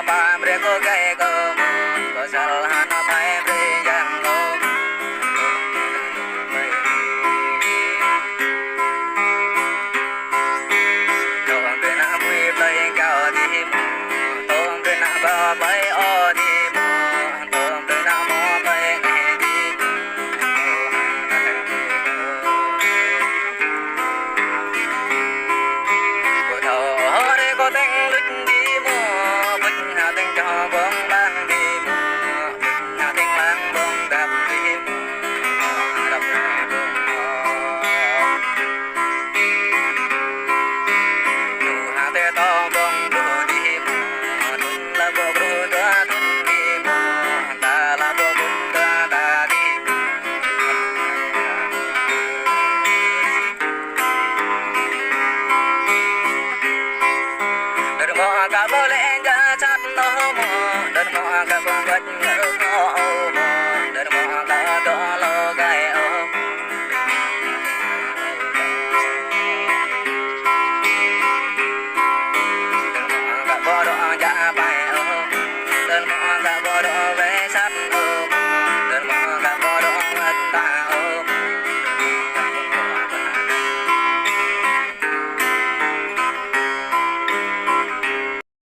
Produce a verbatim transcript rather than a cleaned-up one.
Pha brơi kơ gai kơ mơ̆n, kơ sal hăng pha brơi yang kơ mơ̆n. Tŏng brơi nă bui plơi kâo dih mơ̆n, tŏng brơi nă ba plơi ơ dih mơ̆n, tŏng brơi nă mơ̆ plơi neh dih mơ̆n. Pơthâo hrơi kơ teng luč dih mơ̆n, pŭč hăng teng čô ƀơ̆ng lăng dih mơ̆n, pŭč hăng teng lăng ƀơ̆ng dăp dih mơ̆n, dăp dih mơ̆n. Lu hăng tĕ tŏ ƀơ̆ng bluh dih mơ̆n, tŭn la ƀơ̆ bluh dua tŭn dih mơ̆n, ta la ƀơ̆ tŭn dua ta dih mơ̆n. Tơdang mơ̆ ka ƀu lĕ